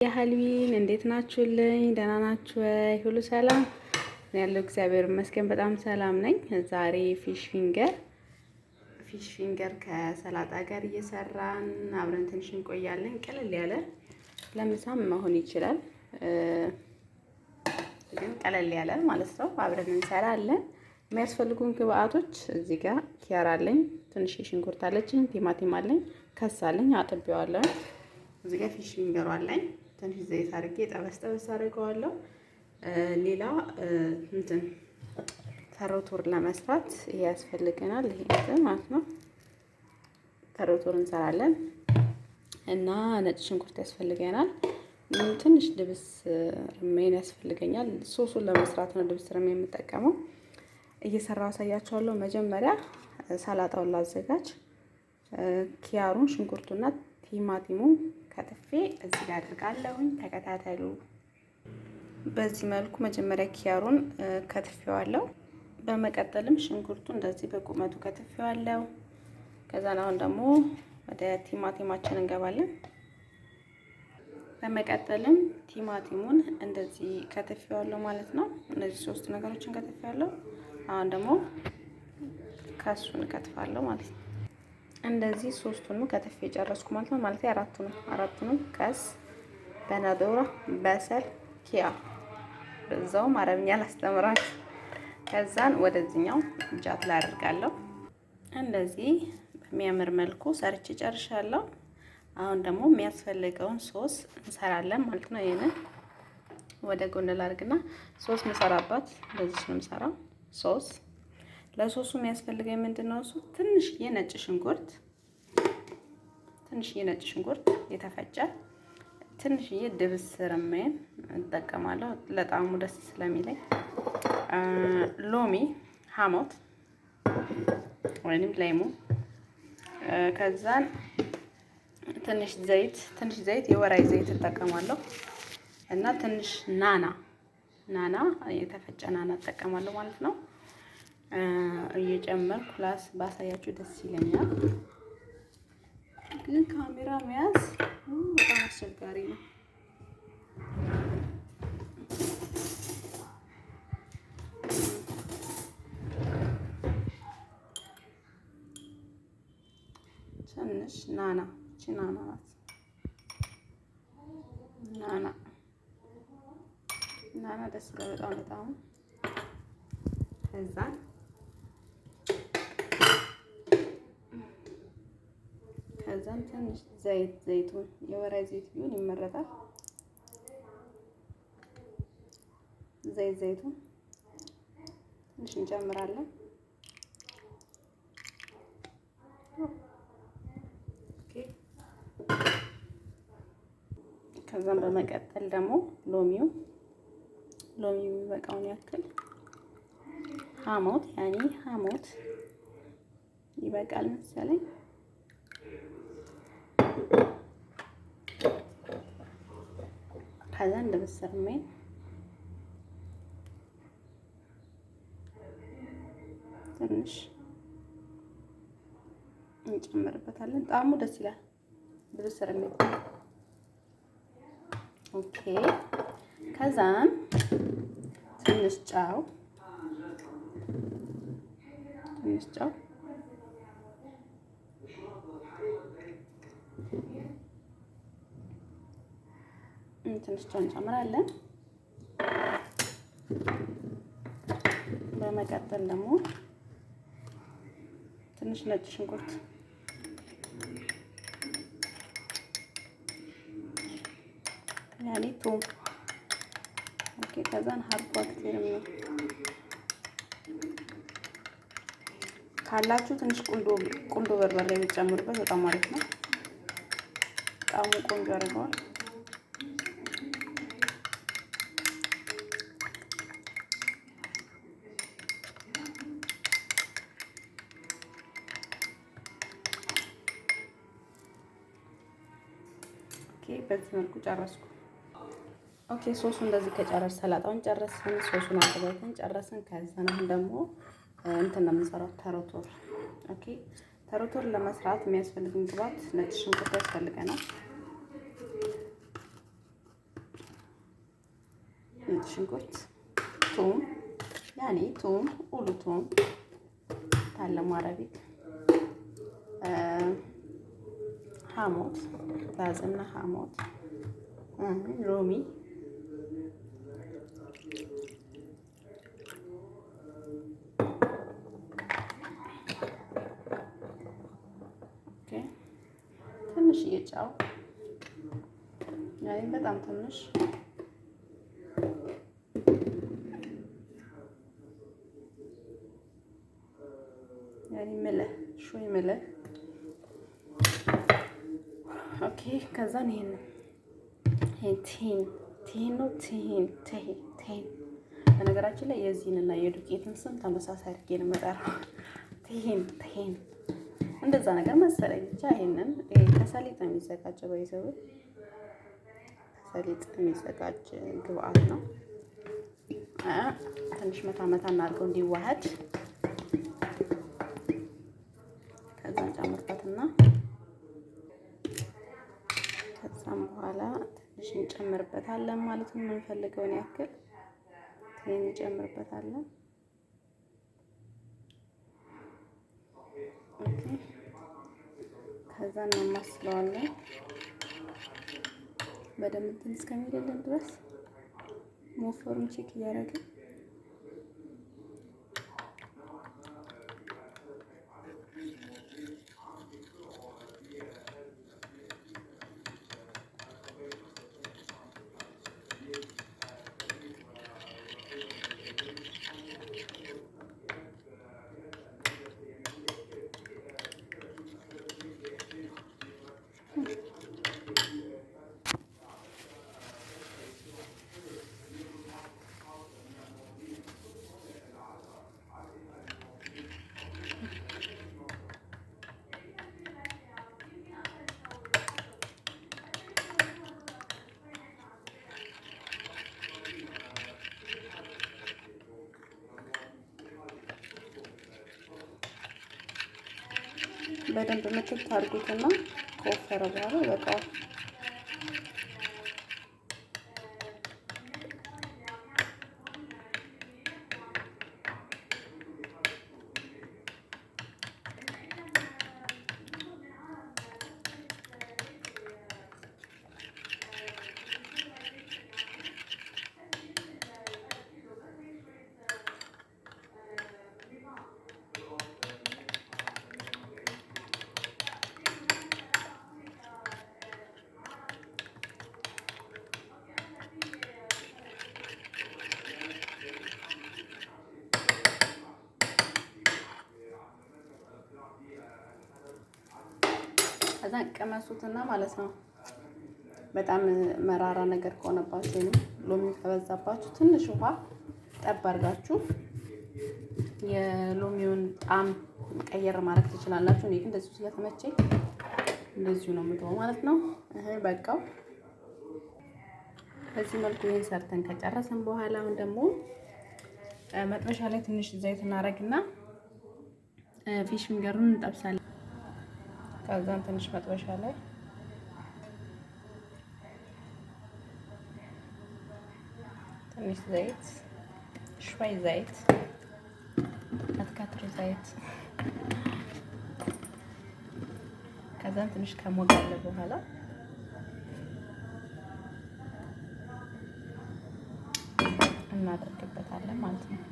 የሀልዊን እንዴት ናችሁልኝ? ደህና ናችሁ ወይ? ሁሉ ሰላም ያለው እግዚአብሔር ይመስገን በጣም ሰላም ነኝ። ዛሬ fish finger ከሰላጣ ጋር እየሰራን አብረን ትንሽ እንቆያለን። ቀለል ያለ ለምሳም መሆን ይችላል፣ ግን ቀለል ያለ ማለት ነው። አብረን እንሰራለን። የሚያስፈልጉን ግብአቶች እዚህ ጋር ኪያር አለኝ፣ ትንሽ ሽንኩርት አለችኝ፣ ቲማቲም አለኝ፣ خس አለኝ፣ አጥቤዋለሁ። እዚህ ጋር fish finger ኡ አለኝ። ትንሽ ዘይት አድርጌ ጠበስ ጠበስ አድርገዋለሁ። ሌላ እንትን ተሮቶር ለመስራት ይሄ ያስፈልገናል። ይሄ እንትን ማለት ነው። ተሮቶር እንሰራለን እና ነጭ ሽንኩርት ያስፈልገናል። ትንሽ دبس رمان ያስፈልገኛል። ሶሱን ለመስራት ነው دبس رمان የምጠቀመው። እየሰራው አሳያችኋለሁ። መጀመሪያ ሰላጣውን ላዘጋጅ። ኪያሩን፣ ሽንኩርቱና ቲማቲሙ ከትፌ እዚህ ጋር አድርጋለሁኝ። ተከታተሉ። በዚህ መልኩ መጀመሪያ ኪያሩን ከትፌዋለሁ። በመቀጠልም ሽንኩርቱ እንደዚህ በቁመቱ ከትፌዋለሁ። ከዛን አሁን ደግሞ ወደ ቲማቲማችን እንገባለን። በመቀጠልም ቲማቲሙን እንደዚህ ከትፌዋለሁ ማለት ነው። እነዚህ ሶስት ነገሮችን ከትፌዋለሁ። አሁን ደግሞ ከሱን ከትፋለሁ ማለት ነው። እንደዚህ ሶስቱንም ከትፌ ጨረስኩ ማለት ነው። ማለት አራቱንም خس፣ بندورة፣ بصل፣ ኪያር በዛውም አረብኛ ላስተምራችሁ። ከዛን ወደዚህኛው ጃት ላይ አድርጋለሁ። እንደዚህ በሚያምር መልኩ ሰርቼ ጨርሻለሁ። አሁን ደግሞ የሚያስፈልገውን ሶስ እንሰራለን ማለት ነው። ይሄንን ወደ ጎን ላድርግና ሶስ ምሰራባት እንደዚህ ነው የምሰራው ሶስ ለሶሱ የሚያስፈልገኝ ምንድነው? እሱ ትንሽዬ ነጭ ሽንኩርት ትንሽዬ ነጭ ሽንኩርት የተፈጨ፣ ትንሽዬ دبس رمان እጠቀማለሁ ለጣዕሙ ደስ ስለሚለኝ፣ ሎሚ حامض ወይንም ليمون፣ ከዛን ትንሽ ዘይት ትንሽ ዘይት የወይራ ዘይት እጠቀማለሁ እና ትንሽ ናና የተፈጨ ናና እጠቀማለሁ ማለት ነው። እየጨመርኩ ላስ ባሳያችሁ ደስ ይለኛል፣ ግን ካሜራ መያዝ በጣም አስቸጋሪ ነው። ትንሽ ናና እቺ ናና ናት። ናና ናና ደስ ይላል በጣም በጣም። ከዛም ትንሽ ዘይት ዘይቱን የወይራ ዘይት ቢሆን ይመረጣል። ዘይቱን ትንሽ እንጨምራለን። Okay። ከዛም በመቀጠል ደግሞ ሎሚው የሚበቃውን ያክል حامض يعني حامض ይበቃል መሰለኝ። ከዛ دبس رمان ትንሽ እንጨምርበታለን። ጣዕሙ ደስ ይላል። دبس رمان okay። ከዛም ትንሽ ጨው ትንሽ ጨው ትንሽ ጨው እንጨምራለን። በመቀጠል ደግሞ ትንሽ ነጭ ሽንኩርት يعني ثوم okay። ከዛን حبة كتير ነው ካላችሁ ትንሽ ቁንዶ በርበሬ ብትጨምሩበት በጣም አሪፍ ነው። ጣዕሙ ቆንጆ ያደርገዋል። Okay በዚህ መልኩ ጨረስኩ። Okay ሶሱ እንደዚህ ከጨረስ ሰላጣውን ጨረስን፣ ሶሱን አዘጋጅተን ጨረስን። ከዛን አሁን ደግሞ እንትን ነው የምንሰራው ተሮቶር። Okay ተሮቶር ለመስራት የሚያስፈልግን ግብአት ነጭ ሽንኩርት ያስፈልገናል። ነጭ ሽንኩርት፣ ቱም ያኔ ቱም ኡሉ ቱም ታለሙ አረቢክ፣ ሐሞት ላዝና ሐሞት፣ ሎሚ፣ ትንሽዬ ጨው ያኔ በጣም ትንሽ፣ ያኔ ملح شوي ملح። Okay፣ ከዛን ይሄን ይሄን طحين طحين ነው طحين طحين። በነገራችን ላይ የዚህንና የዱቄትን ስም ተመሳሳይ አድርጌ ነው የምጠራው። طحين طحين እንደዛ ነገር መሰለኝ። ብቻ ይሄንን ከሰሊጥ ነው የሚዘጋጀው። በይዘው ከሰሊጥ የሚዘጋጅ ግብአት ነው። ትንሽ መታ መታ እናድርገው እንዲዋሃድ። ከዛ እንጨምርበትና ከዛም በኋላ ትንሽ እንጨምርበታለን ማለት ነው። የምንፈልገውን ያክል ይሄን እንጨምርበታለን። Okay፣ ከዛ እናማስለዋለን በደንብ እንትን እስከሚልልን ድረስ ሞፈሩን check እያደረግን። በደንብ ምትት አድርጉትና ከወፈረ በኋላ ይበቃዋል። ከዛ ቅመሱትና ማለት ነው። በጣም መራራ ነገር ከሆነባችሁ ወይም ሎሚ ከበዛባችሁ ትንሽ ውሃ ጠብ አድርጋችሁ የሎሚውን ጣዕም ቀየር ማድረግ ትችላላችሁ። እኔ ግን እንደዚሁ ስለተመቸኝ እንደዚሁ ነው የምተወው ማለት ነው። እህ በቃው። በዚህ መልኩ ይሄን ሰርተን ከጨረስን በኋላ አሁን ደግሞ መጥበሻ ላይ ትንሽ ዘይት እናደርግና fish finger ኡን እንጠብሳለን። ከዛም ትንሽ መጥበሻ ላይ ትንሽ ዘይት፣ شوي ዘይት፣ አትካትሩ ዘይት። ከዛም ትንሽ ከሞጋለ በኋላ እናደርግበታለን ማለት ነው።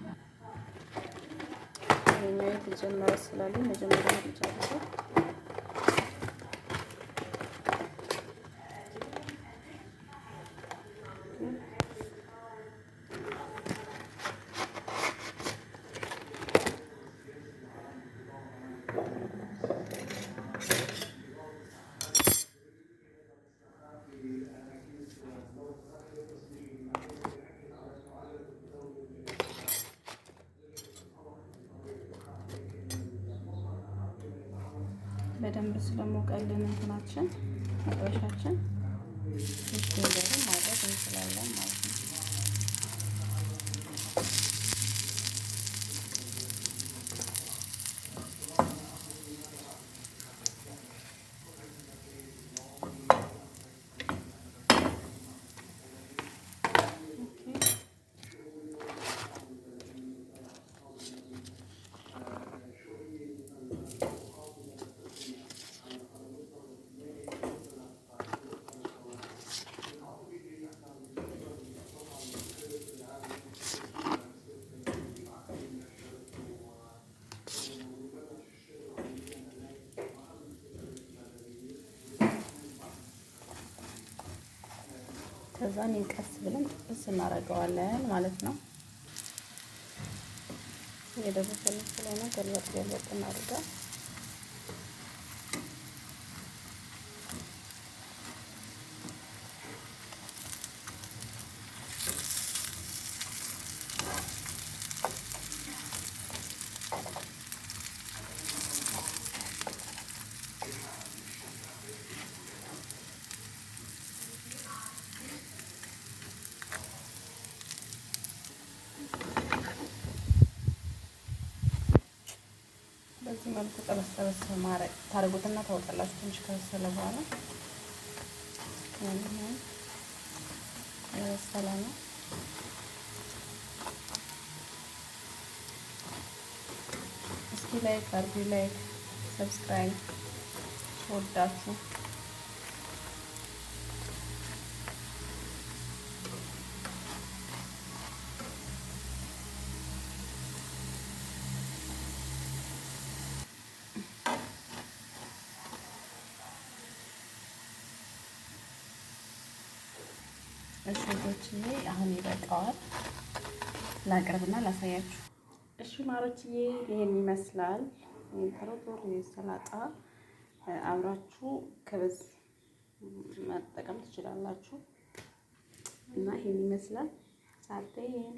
ይሄኛው የተጀመረ ስላለ መጀመሪያ ልጨርሰው። በደንብ ስለሞቀልን እንትናችን መጥበሻችን fish finger ን ማድረግ እንችላለን ማለት ነው። ከዛ እኔን ቀስ ብለን ጥብስ እናደርገዋለን ማለት ነው። እየደረሰልን ስለሆነ ገልበጥ ገልበጥ እናድርገው። በዚህ መልኩ ጠበስ ጠበስ ማረግ ታደርጉትና ታወጣላችሁ። ትንሽ ከበሰለ በኋላ የበሰለ ነው። እስኪ like አድርጉ፣ like subscribe ስወዳችሁ። እሺ ውዶችዬ አሁን ይበቃዋል። ላቅርብና ላሳያችሁ። እሺ ማሮችዬ ይሄን ይመስላል ተሮቶር ሰላጣ። አብራችሁ خبز መጠቀም ትችላላችሁ እና ይሄን ይመስላል። ሳቴን